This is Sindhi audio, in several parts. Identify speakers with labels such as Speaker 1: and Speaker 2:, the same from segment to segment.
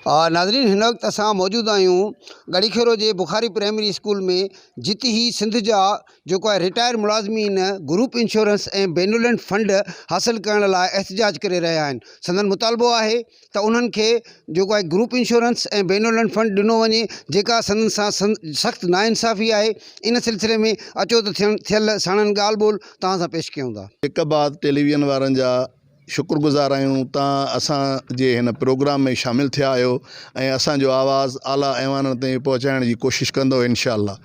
Speaker 1: ناظرين هن وقت اسان موجود آهيون ڳڙهي خيرو جي بخاري پرائمري اسڪول ۾ جتي هي سنڌ جا جيڪو آهي رٽائر ملازمين گروپ انشورنس ۽ بينولنٽ فنڊ حاصل ڪرڻ لاء احتجاج ڪري رهيا آهن سندن مطالبو آهي ته انهن کي جيڪو آهي گروپ انشورنس ۽ بينولنٽ فنڊ ڏنو وڃي جيڪا سندن سان سخت ناانصافي آهي ان سلسلي ۾ اچو ته ٿيڻ ٿيل ساڻن ڳالهه ٻولهه توهان سان پيش ڪيون ٿا.
Speaker 2: جيڪب آباد ٽيليويزن وارن جا شڪر گذار آهيون تان اسان جي هن پروگرام ۾ شامل ٿيا آهيو ۽ اسان جو آواز اعليٰ ايوانن تائين پهچائڻ جي ڪوشش ڪندو انشاء الله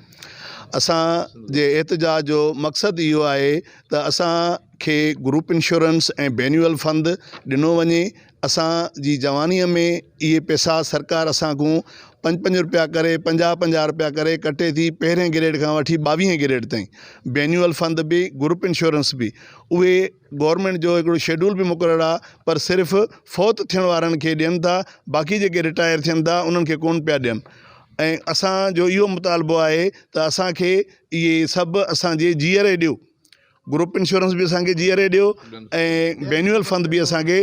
Speaker 2: اسان جي احتجاج جو مقصد اهو آهي ته اسان کي گروپ انشورنس ۽ بينيول فند ڏنو وڃي اسان جي جوانيء ۾ اهي پئسا سرڪار اسان کان پنج پنج روپيا ڪري پنجاهه پنجاهه روپيا ڪري ڪٽي ٿي پهرين گريڊ کان وٺي ٻاويهين گريڊ تائين بينيول فند به گروپ انشورنس به اهي گورنمينٽ جو هڪڙو شيڊول به مقرر آ پر صرف فوت ٿيڻ وارن کي ڏين ٿا باقي جيڪي رٽائر ٿين ٿا انهن کي ڪون پيا ڏين ۽ اسان جو اهو مطالبو آهي ته اسان کي اهي سڀ اسان جي جيئري ڏيو گروپ انشورنس به اسان کي جيئري ڏيو ۽ بينيول فند به اسان کي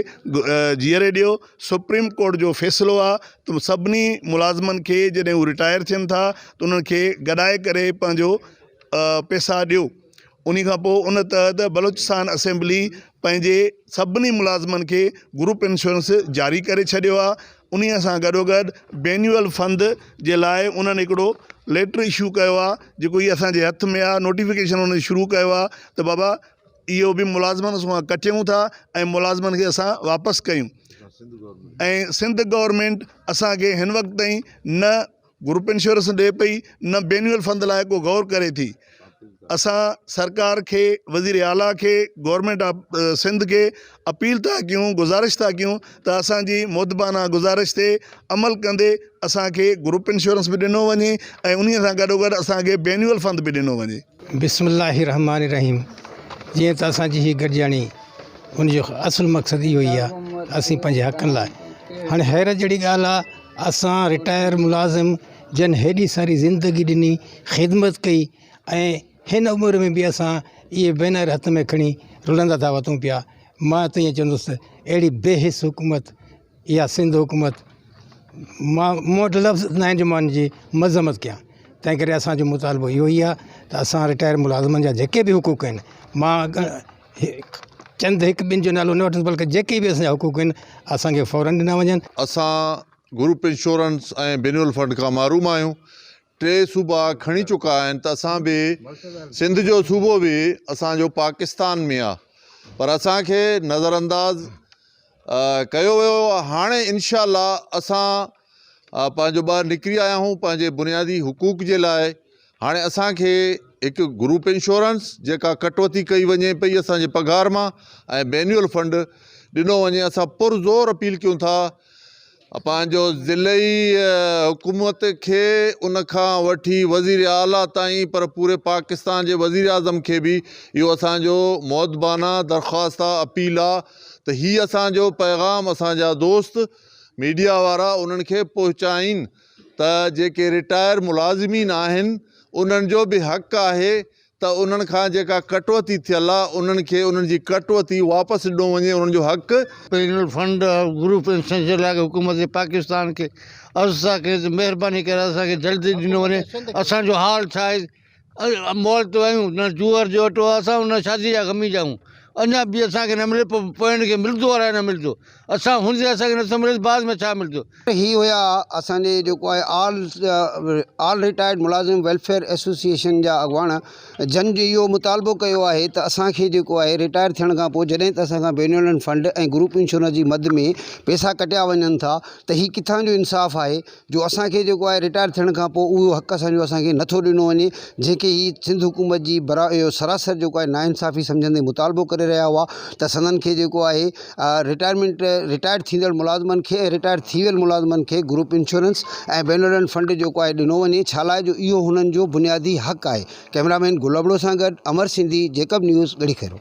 Speaker 2: جيئري ڏيو سپريم ڪورٽ جو فيصلو آ ته سڀني ملازمن کي جڏهن هو رٽائر ٿين ٿا ته انهن کي گڏائي ڪري پنهنجو پئسا ڏيو انهي کان پوء ان تحت بلوچستان اسيمبلي پنهنجي سڀني ملازمن کي گروپ انشورنس جاري ڪري ڇڏيو آهي انهي سان گڏوگڏ بينيول فند جي لاء انهن هڪڙو ليٽر اشو ڪيو آهي جيڪو هي اسان جي هٿ ۾ آهي نوٽيفڪيشن انهن شروع ڪيو آهي ته بابا اهو به ملازمن کان ڪٽيون ٿا ۽ ملازمن کي اسان واپس ڪيون ۽ سنڌ گورنمينٽ اسان کي هن وقت تائين نه گروپ انشورنس ڏئي پئي نه بينيول فند لاء ڪو غور ڪري ٿي اسان سرڪار کي وزير اعليٰ کي گورنمينٽ آف سنڌ کي اپيل ٿا ڪيون گذارش ٿا ڪيون ته اسان جي مودبانه گذارش تي عمل ڪندي اسان کي گروپ انشورنس به ڏنو وڃي ۽ انهي سان گڏو گڏ اسان کي بينيول فند به ڏنو وڃي.
Speaker 3: بسم الله الرحمٰن الرحيم جيئن ته اسان جي هي گڏجاڻي ان جو اصل مقصد اهو ئي آهي ته اسين پنهنجي حقن لاء هاڻي حيرت جهڙي ڳالهه آهي اسان رٽائر ملازم جن هيڏي ساري زندگي ڏني خدمت ڪئي ۽ هن عمر ۾ به اسان اهي بينر هٿ ۾ کڻي رلندا ٿا وتون پيا مان ته ائين چوندس ته اهڙي بي حس حڪومت اها سنڌ حڪومت مان مون وٽ لفظ نه آهن جو مان ان جي مذمت ڪيان تنهن ڪري اسانجو مطالبو اهو ئي آهي ته اسان رٽائر ملازمن جا جيڪي به حقوق آهن مان چند هڪ ٻن جو نالو نه وٺندس بلڪه جيڪي به اسان جا حقوق آهن اسان کي فورن ڏنا وڃن.
Speaker 4: اسان گروپ انشورنس ۽ بينول فنڊ کان محروم آهيون، ٽي صوبا کڻي چڪا آهن ته اسان به سنڌ جو صوبو به اسان جو پاڪستان ۾ آ پر اسان کي نظر انداز ڪيو ويو هاڻي انشاء الله اسان پنهنجو ٻاهر نڪري آيا آهيون پنهنجي بنيادي حقوق جي لاء هاڻي اسان کي هڪ گروپ انشورنس جيڪا ڪٽوتي ڪئي وڃي پئي اسان جي پگهار مان ۽ بينيول فنڊ ڏنو وڃي اسان پرزور اپيل ڪيون ٿا پنهنجو ضلعي حڪومت کي ان کان وٺي وزير اعليٰ تائين پر پوري پاڪستان جي وزير اعظم کي به اهو اسانجو مودبانه درخواست آ اپيل آ ته هي اسانجو پيغام اسانجا دوست ميڊيا وارا انهن کي پهچائين ته جيڪي رٽائر ملازمين آهن انهن جو به حق آهي ته انهن کان جيڪا ڪٽوتي ٿيل آهي انهن کي انهن جي ڪٽوتي واپس ڏنو وڃي انهن جو حق.
Speaker 5: پينل فنڊ اور گروپ پينشن جي لاء حڪومت پاڪستان کي عرض ٿا ڪيون ته مهرباني ڪري اسان کي جلدي ڏنو وڃي اسان جو حال ڇا آهي مئل ته آهيون نه جوئر جو اٽو آهي اسان نه شادي جا غمي جا آهيون اڃا به اسان کي نه ملي پوء پوين کي ملندو الائي نه ملندو اسان هوندي اسان کي نٿو ملي ته بعد ۾ ڇا ملندو.
Speaker 1: هي هيا اسان جي جيڪو آهي آل آل رٽائرڊ ملازم ويلفيئر ايسوسيئيشن جا اڳواڻ جن جو اهو مطالبو ڪيو آهي ته اسان کي جيڪو آهي رٽائر ٿيڻ کان پوء جڏهن ته اسان کان بينولنٽ فنڊ ۽ گروپ انشورنس جي مد ۾ پئسا ڪٽيا وڃن ٿا ته هي ڪٿان جو انصاف آهي جو اسان کي جيڪو آهي رٽائر ٿيڻ کان پوء اهو حق اسان جو اسان کي نٿو ڏنو وڃي جنهن کي هي سنڌ حڪومت جي برا اهو سراسر جيڪو آهي ناانصافي سمجهندي مطالبو ڪري رهيا هئا ته سندن کي جيڪو آهي رٽائرمينٽ رٽائرڊ ٿيندڙ ملازمن کي ۽ رٽائرڊ ٿي ويل ملازمن کي گروپ انشورنس ۽ بينولنٽ فنڊ جيڪو آهي ڏنو وڃي ڇا لاء جو اهو هنن جو بنيادي حق آهي ڪئميرا مين گل ابڙو سان گڏ امر سنڌي جيڪب نيوز ڳڙهي خيرو.